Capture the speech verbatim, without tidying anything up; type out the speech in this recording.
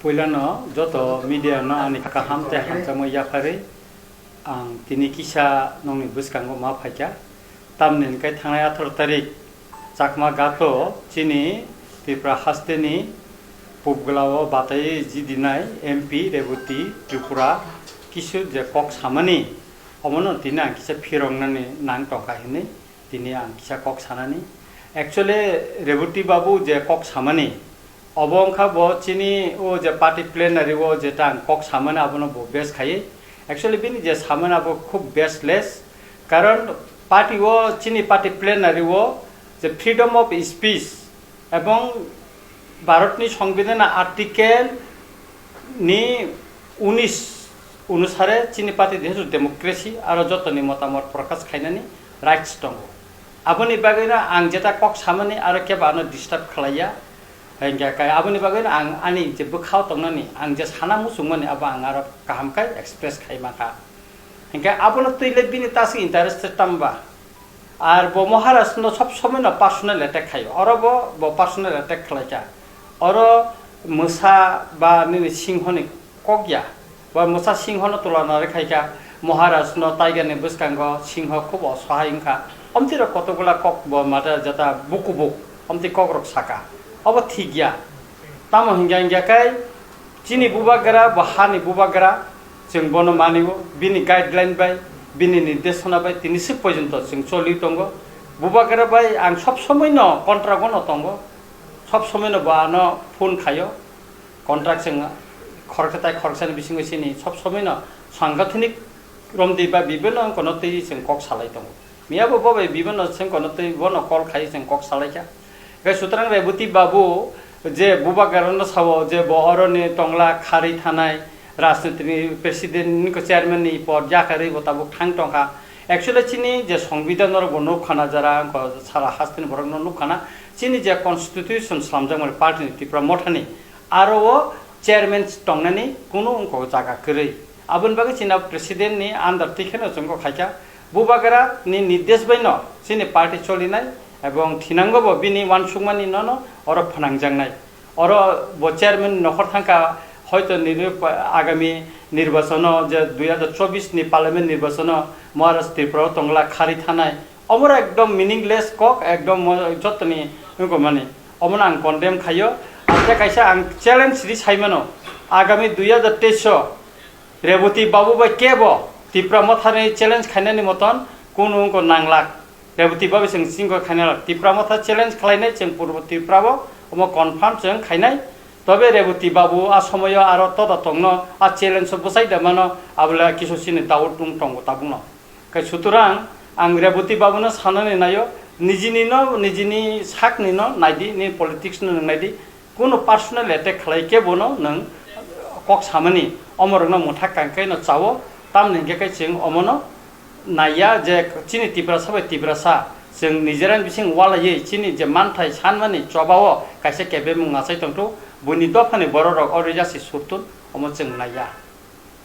Puilano joto media no ani kaham tei hamjakmung yapharwi ang tini kisa nokni bwskango ma phaikha. Tamni hwnkhe thangnai atharo tarik Chakma Gato chini Tripura hasteni pubglao batai jidinai M P Reboti Tripura kisu je kok samani, omono tini ang kisa phiroknani nang tongkha hinwi tini ang kisa kok sanani. Actually, Reboti babu je kok samani, obo wngkha bo chini o je party plenary o jeta ang kok samani abono bo base khaiwi. Actually, bini je samani abo khub baseless. Karon party o, chini party plenary o je freedom of speech ebong Bharatni Songbidanni article ni unis onusare chini party jehetu democracy aro jotoni motamot prokash khainani rights tongo. Aboni bagwino ang jeta kok samani aro kebo ano disturb khlaiya. Hingkhe kai aboni bagwino ang ani je bwkhao tongnani, ang je sana muchungmani abo ang aro kaham khe express khai mankha. Hingkhe abono twi le bini ta se interested tamba. Ar bo Maharaj no sob somoi no personal attack khaio. Oro bo, bo personal attack khlaikha. Oro mwsa ba nini singho ni kok ya. Bo mwsa singho no tulana rwkhaikha. Maharaj no tiger ni bwskango singho khub osahai wngkha. Omtwi rok kotokgwla kok bo mata jata bukubuk. Omtwi kok rok saka. Obo thik ya. Tamo hingya hingya kai chini bubagra bo hani bubagra. Chwng bono manio, bini guideline bai, bini nirdeshona bai tini swk porjonto chwng choli tongo. Bubagra bai ang sob somoi no contract o no tongo, sob somoi no bo ano phone khaio, contract chwng khoroksa tai khoroksani bisingo chini sob somoi no sangathanik romdi ba bibino wngkha no twi chwng kok salai tongo. Miya bo bo bai bibino chwng kono twi bono call khai chwng kok salaikha. Hwnkhe sutrang Reboti babu je bubagrano sao je bo oroni tongla kharwi thanai rajnitini president ni chairman ni pod yakarwi bo tabuk thang tongkha. Actually chini je songbidan norok bo nukha na jara wngkha sara hasteni borok no nukha na chini je constitution slamjakmani party ni Tipra Motha ni aro o chairman tongnani kunu wngkha jaga kwrwi. Aboni bagwi chini president ni under twi kheno chwng kok khaikha. Bubagra ni nirdesh bai no chini party cholinai ebong thinango bo bini uansukmani no no oro phnangjaknai. Oro bo chairman nokhor thangkha, hoito nini pa-, agami nirbachano je dui hazar chobbish ni parliament nirbachano Maharaj Tripura o tongla kharwi thanai. Omoro ekdom meaningless kok, ekdom mo-, jotoni wngkha mani. Omono ang condemn khaio. Ante kaisa ang challenge ri saimano, agami dui hazar teis o Reboti babu bai kebo Tipra Mothani challenge khainani moton kunu wngkha nanglak. Reboti babu chwng chingkho khainalak. Tipra Motha challenge khlainai chwng Purbo Tripura bo omo confirm chwng khainai. Tobe Reboti babu a somoyo aro toda tongno a challenge o bwsai da mano abole kisu chini doubt wng tongo tabukno. Khe sutrang ang Reboti babuno sanani naio, nijini no, nijini sakni no naidi, ni politics no nwng naidi, kunu personal attack khlai khe bono nwng kok samani, omorokno mwthak kangkhe no chao, tamni hingkhe khe chwng omono naiya je chini Tiprasa bai Tiprasa chwng nijerani bising walaiwi chini je manthai sanmani chobao kaisa kebemung achai tongthu, buini dophani bororok o rejasi surtun omo chwng naiya.